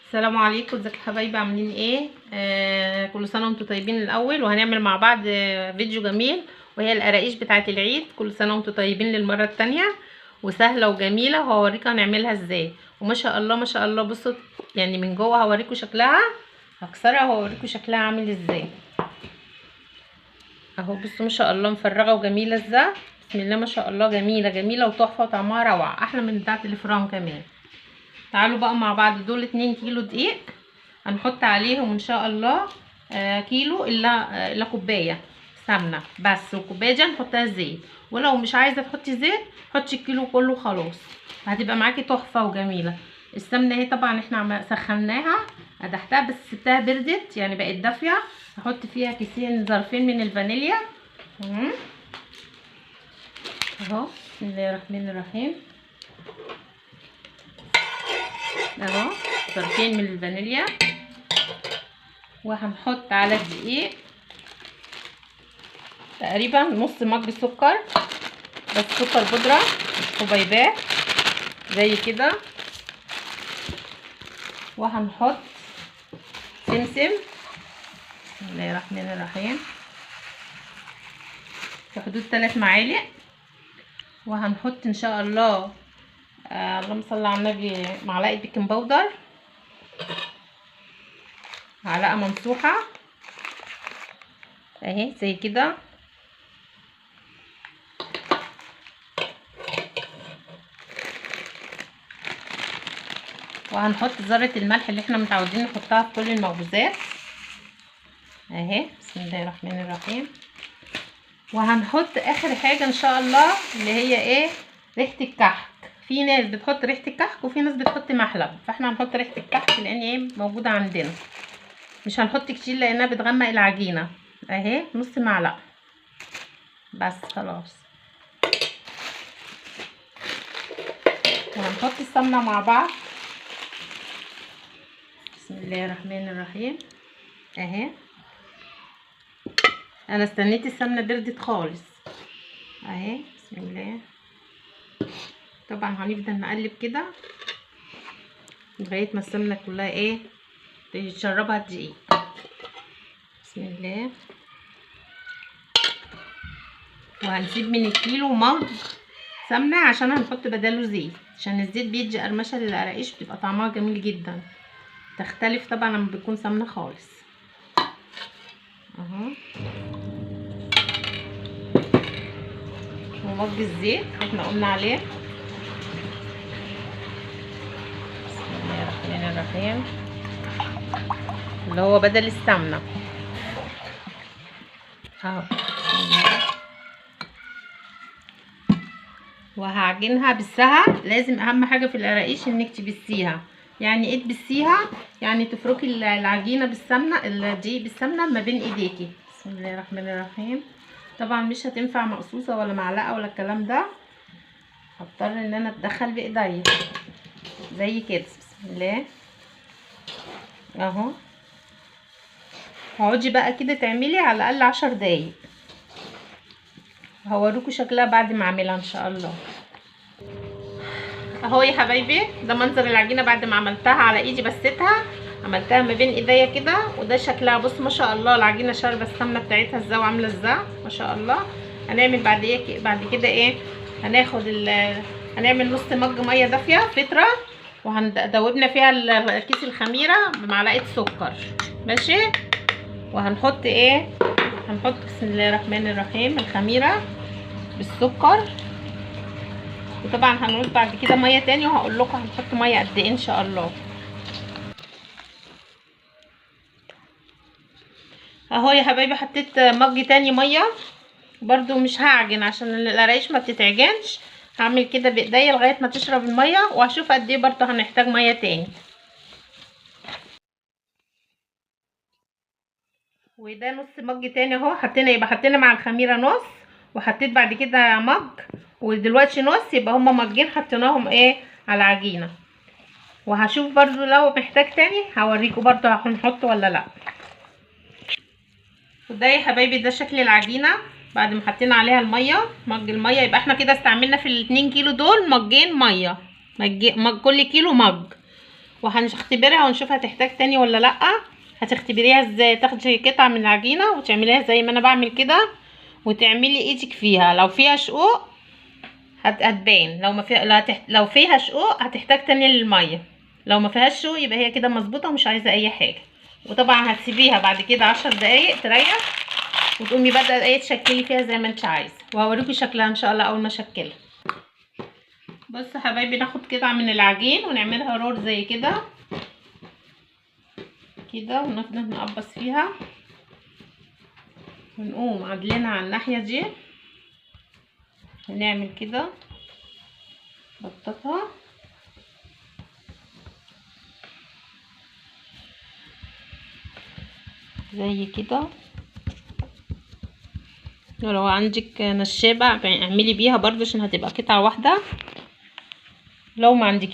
السلام عليكم، ازيك يا حبايبي؟ عاملين ايه؟ كل سنة وانتم طيبين. الاول وهنعمل مع بعض فيديو جميل، وهي القراقيش بتاعه العيد. كل سنة وانتم طيبين للمرة الثانية، وسهلة وجميلة، وهوريكم هنعملها ازاي. وما شاء الله ما شاء الله، بصوا يعني من جوه هوريكم شكلها، هكسرها وهوريكم شكلها عامل ازاي. اهو بصوا ما شاء الله مفرغة وجميلة ازاي، بسم الله ما شاء الله، جميلة جميلة وتحفه وطعمها روعه، احلى من بتاعه الفران كمان. تعالوا بقى مع بعض. دول 2 كيلو دقيق هنحط عليهم ان شاء الله كيلو الا كوباية سمنه بس، والكوبايه دي هنحطها زيت، ولو مش عايزه تحطي زيت حطي الكيلو كله خلاص، هتبقى معاكي تحفة وجميلة. السمنة اهي طبعا احنا سخناها قدحتها بس سبتها بردت، يعني بقت دافيه. هحط فيها كيسين ظرفين من الفانيليا اهو، بسم الله الرحمن الرحيم. اهو ظرفين من الفانيليا، وهنحط على الدقيق تقريبا نص مج سكر، بس سكر بودرة مش حبيبات زي كده. وهنحط سمسم، بسم الله الرحمن الرحيم، في حدود 3 معالق. وهنحط ان شاء الله اللهم صل على النبي معلقه baking powder، معلقه ممسوحة اهي زي كده. وهنحط ذره الملح اللي احنا متعودين نحطها في كل المخبوزات اهي، بسم الله الرحمن الرحيم. وهنحط اخر حاجة ان شاء الله اللي هي ايه، ريحه الكحك. في ناس بتحط ريحه الكحك وفي ناس بتحط محلب، فاحنا هنحط ريحه الكحك لان ايه موجودة عندنا، مش هنحط كتير لانها بتغمق العجينة اهي، نص معلقه بس خلاص. وهنحط السمنة مع بعض، بسم الله الرحمن الرحيم اهي. انا استنيت السمنة بردت خالص اهي، بسم الله. طبعا هنفضل نقلب كده لغاية ما السمنة كلها ايه تشربها الدقيق، بسم الله. وهنسيب من الكيلو مج سمنه عشان هنحط بداله زيت، عشان الزيت بيدي قرمشه للقراقيش، بتبقى طعمها جميل جدا، تختلف طبعا لما بيكون سمنه خالص اهو. ومج الزيت احنا قلنا عليه، بسم الله الرحمن الرحيم، اللي هو بدل السمنة اهو. وهعجنها بالسها. لازم اهم حاجة في القراقيش انك تبسيها. يعني ايه تبسيها؟ يعني تفركي العجينة بالسمنه، الدقيق بالسمنه ما بين ايديكي، بسم الله الرحمن الرحيم. طبعا مش هتنفع مقصوصة ولا معلقه ولا الكلام ده، هضطر ان انا اتدخل بايديا زي كده، بسم الله اهو. اقعدي بقى كده تعملي على الاقل 10 دقايق، هوريكم شكلها بعد ما اعملها ان شاء الله. اهو يا حبايبي ده منظر العجينة بعد ما عملتها على ايدي، بستها عملتها ما بين ايديا كده، وده شكلها. بص ما شاء الله العجينة شاربه السمنة بتاعتها ازاي وعامله ازاي ما شاء الله. هنعمل بعد كده ايه، هناخد هنعمل نص مج مية دافيه فترة، وهندوبنا فيها كيس الخميره بمعلقه سكر، ماشي. وهنحط ايه، هنحط بسم الله الرحمن الرحيم الخميره بالسكر، وطبعا هنقول بعد كده مية تاني، وهقول لكم هنحط مية قد ايه ان شاء الله. اهو يا حبايبي حطيت مج تاني مية، برضو مش هعجن عشان القراقيش ما بتتعجنش، هعمل كده بايديا لغاية ما تشرب المية، وهشوف قد ايه برضو هنحتاج مية تاني. وده نص مج تاني اهو حطينا، يبقى حطينا مع الخميره نص، وحطيت بعد كده مج، ودلوقتي نص، يبقى هما مجين حطيناهم ايه على العجينة. وهشوف برضو لو محتاج تاني هوريكم برضو هنحطه ولا لا. وده يا حبايبي ده شكل العجينة بعد ما حطينا عليها المية، مج المية. يبقى احنا كده استعملنا في ال2 كيلو دول مجين مية، مج كل كيلو مج. وهنختبرها ونشوف هتحتاج تاني ولا لا. هتختبريها ازاي؟ تاخدي قطعه من العجينة وتعمليها زي ما انا بعمل كده، وتعملي ايدك فيها، لو فيها شقوق هتبان، لو ما فيها لو فيها شقوق هتحتاج تاني للمية، لو ما فيهاش شقوق يبقى هي كده مظبوطة ومش عايزه اي حاجة. وطبعا هتسيبيها بعد كده 10 دقايق تريح، وتقومي بادئه ايه تشكلي فيها زي ما انت عايزه، وهوريكي شكلها ان شاء الله اول ما اشكلها. بصوا حبايبي، ناخد قطعه من العجين ونعملها رول زي كده كده، ونفضل نقبص فيها، ونقوم عدلينها على الناحية دي، ونعمل كده بططها. زي كده. ولو عندك نشابه اعملي بيها برضو عشان هتبقى قطعه واحدة، لو ما عندكيش